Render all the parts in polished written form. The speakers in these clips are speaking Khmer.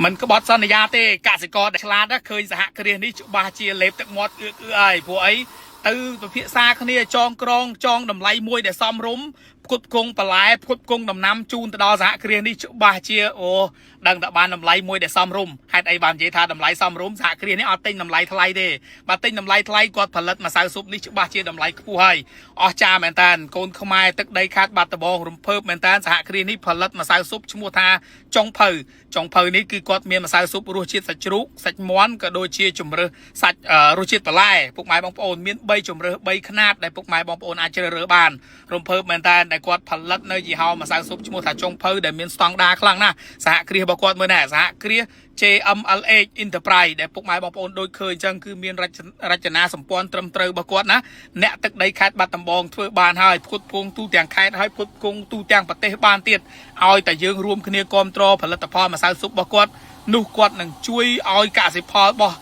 មិនក្បត់សន្យាទេកសិករដែលឆ្លាតណាឃើញសហគ្រាសនេះច្បាស់ជាលេបទឹកមាត់អឿកអឿហើយព្រោះអីទៅពិភាក្សាគ្នាចងក្រងចងតម្លៃមួយដែលសមរម្យផ្គត់ផ្គង់បន្លែផ្គត់ផ្គង់ដំណាំជូនទៅដល់សហគ្រាសនេះច្បាស់ជាអូដឹងតែបានតម្លៃមួយដែលសមរម្យហេតុអីបាននិយាយថាតម្លៃសមរម្យសហគ្រាសនេះអត់ទិញតម្លៃថ្លៃទេបើទិញតម្លៃថ្លៃគាត់ផលិតម្សៅស៊ុបនេះច្បាស់ជាតម្លៃខ្ពស់ហើយអស្ចារ្យមែនតើកូនខ្មែរទឹកដីខាត់បាត់ដបងរំភើបមែនតើសហគ្រាសនេះផលិតម្សៅស៊ុបឈ្មោះថាចុងភៅចុងភៅនេះគឺគាត់មានម្សៅស៊ុបរសជាតិសាច់ជ្រូកសាច់មាន់ក៏ដូចជាជំរើសសាច់រសជាតិបន្លែពុកម៉ែបងប្អូនមាន3ជំរើស3ខ្នាតដែលពុកម៉ែបងប្អូនអាចជ្រើសរើសបានរំភើបមែនតើដែលគាត់ផលិតនៅយីហោម្សៅស៊ុបឈ្មោះថាចុងភៅដែលមានស្តង់ដារខ្លាំងណាស់សហគ្រាសរបស់គាត់មើលណែសហគ្រាស JMLH Enterprise ដែលពុកម៉ែបងប្អូនដូចឃើញអញ្ចឹងគឺមានរចនាសម្ព័ន្ធត្រឹមត្រូវរបស់គាត់ណាអ្នកទឹកដីខេត្តបាត់ដំបងធ្វើបានហើយផ្គត់ផ្គង់ទូទាំងខេត្តហើយផ្គត់ផ្គង់ទូទាំងប្រទេសបានទៀតឲ្យតែយើងរួមគ្នាគ្រប់គ្រងផលិតផលម្សៅស៊ុបរបស់គាត់នោះគាត់នឹងជួយឲ្យកសិផលរបស់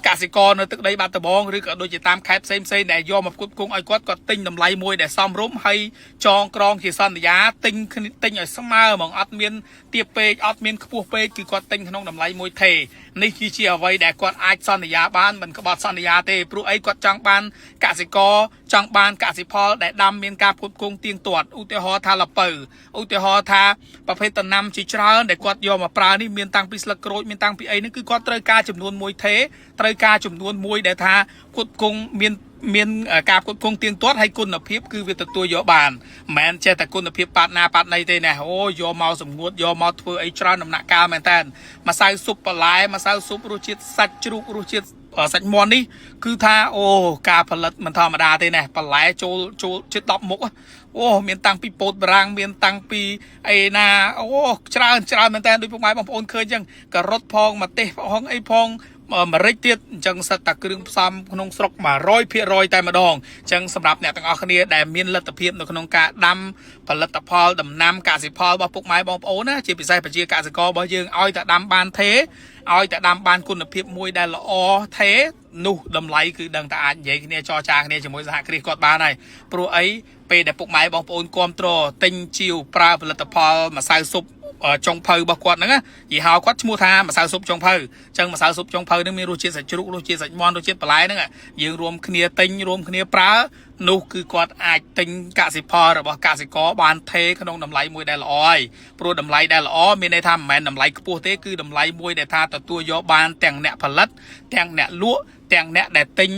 កសិករនៅទឹកដីបាត់ដំបងឬក៏ដូចជាតាមខេត្តផ្សេងផ្សេងដែលយកមកផ្គត់ផ្គង់ឲ្យគាត់គាត់ទិញតម្លៃមួយដែលសមរម្យហើយចងក្រងជាសន្យាទិញទិញឲ្យស្មើហ្មងអត់មានទាបពេកអត់មានខ្ពស់ពេកគឺគាត់ទិញក្នុងតម្លៃមួយថេនេះគឺជាអ្វីដែលគាត់អាចសន្យាបានមិនក្បត់សន្យាទេព្រោះអីគាត់ចង់បានកសិករចង់បានកសិផលដែលដាំមានការផ្គត់ផ្គង់ទៀងទាត់ឧទាហរណ៍ថាលពៅឧទាហរណ៍ថាប្រភេទដំណាំជាច្រើនដែលគាត់យកមកប្រើនេះមានតាំងពីស្លឹកក្រូចមានតាំងពីអីនេះគឺគាត់ត្រូវការចំនួនមួយថេត្រូវការចំនួនមួយដែលថាផ្គត់ផ្គង់មានមានការផ្គត់ផ្គង់ទៀងទាត់ហើយគុណភាពគឺវាទទួលយកបានមិនមែនចេះតែគុណភាពប៉ាត់ណាប៉ាត់ណីទេណាអូយកមកសម្ងួតយកមកធ្វើអីច្រើនដំណាក់កាលមែនតើម្សៅស៊ុបបន្លែម្សៅស៊ុបរសជាតិសាច់ជ្រូករសជាតិសាច់មាន់នេះគឺថាអូការផលិតមិនធម្មតាទេណាបន្លែចូលចូលជិត10មុខអូមានតាំងពីពោតបារាំងមានតាំងពីអីណាអូច្រើនច្រើនមែនតើដូចពុកម៉ែបងប្អូនឃើញចឹងការ៉ុតផងម្ទេសផងអីផងម្រេចទៀតអញ្ចឹងសិតតែគ្រឿងផ្សំក្នុងស្រុក100%តែម្ដងអញ្ចឹងសម្រាប់អ្នកទាំងអស់គ្នាដែលមានលទ្ធភាពនៅក្នុងការដាំផលិតផលដំណាំកសិផលរបស់ពុកម៉ែបងប្អូនណាជាពិសេសប្រជាកសិកររបស់យើងឲ្យតែដាំបានទេឲ្យតែដាំបានគុណភាពមួយដែលល្អទេនោះតម្លៃគឺដឹងតែអាចនិយាយគ្នាចរចាគ្នាជាមួយសហគ្រាសគាត់បានហើយព្រោះអីពេលដែលពុកម៉ែបងប្អូនគ្រប់គ្រងទិញជាវប្រើផលិតផលម្សៅស៊ុបចុងភៅរបស់គាត់ហ្នឹងណាយីហោគាត់ឈ្មោះថាម្សៅស៊ុបចុងភៅអញ្ចឹងម្សៅស៊ុបចុងភៅហ្នឹងមានរសជាតិសាច់ជ្រូករសជាតិសាច់មាន់រសជាតិបន្លែហ្នឹងយើងរួមគ្នាទិញរួមគ្នាប្រើនោះគឺគាត់អាចទិញកសិផលរបស់កសិករបានថេក្នុងតម្លៃមួយដែលល្អហើយព្រោះតម្លៃដែលល្អមានន័យថាមិនមែនតម្លៃខ្ពស់ទេគឺតម្លៃមួយដែលថាទទួលយកបានទាំងអ្នកផលិតទាំងអ្នកលក់ទាំងអ្នកដែលទិញ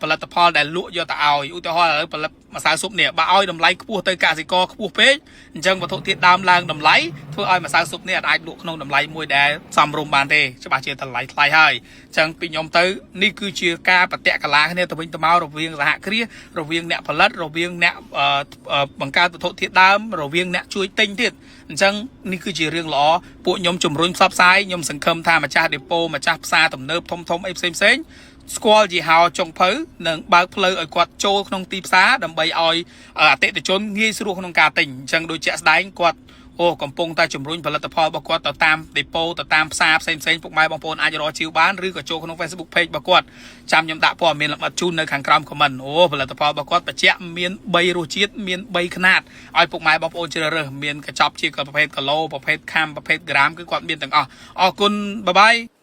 ផលិតផលដែលលក់យកទៅឲ្យឧទាហរណ៍ឥឡូវផលិតម្សៅស៊ុបនេះបើឲ្យតម្លៃខ្ពស់ទៅកសិករខ្ពស់ពេកអញ្ចឹងវត្ថុធាតុដើមឡើងតម្លៃធ្វើឲ្យម្សៅស៊ុបនេះអាចលក់ក្នុងតម្លៃមួយដែលសមរម្យបានទេច្បាស់ជាតម្លៃថ្លៃហើយអញ្ចឹងពីខ្ញុំទៅនេះគឺជាការបតិកលាគ្នាទៅវិញទៅមករវាងសហគ្រាសរវាងអ្នកផលិតរវាងអ្នកបង្កើតវត្ថុធាតុដើមរវាងអ្នកជួយទិញទៀតអញ្ចឹងនេះគឺជារឿងល្អពួកខ្ញុំជំរុញផ្សព្វផ្សាយខ្ញុំសង្ឃឹមថាម្ចាស់ដេប៉ូម្ចាស់ផ្សារទំនើបធំធំអីផ្សេងផ្សេងស្គាល់យីហោចុងភៅនិងបើកផ្លូវឲ្យគាត់ចូលក្នុងទីផ្សារដើម្បីឲ្យអតិថិជនងាយស្រួលក្នុងការទិញអញ្ចឹងដូចជាក់ស្ដែងគាត់អូកំពុងតែជំរុញផលិតផលរបស់គាត់ទៅតាមដេប៉ូទៅតាមផ្សារផ្សេងផ្សេងពុកម៉ែបងប្អូនអាចរកជីវបានឬក៏ចូលក្នុង Facebook Page របស់គាត់ចាំខ្ញុំដាក់ព័ត៌មានលម្អិតជូននៅខាងក្រោម comment អូផលិតផលរបស់គាត់បញ្ជាក់មាន3រសជាតិមាន3ខ្នាតឲ្យពុកម៉ែបងប្អូនជ្រើសរើសមានកញ្ចប់ជាប្រភេទគីឡូប្រភេទខាំប្រភេទក្រាមគឺគាត់មានទាំងអស់អរគុណ bye bye.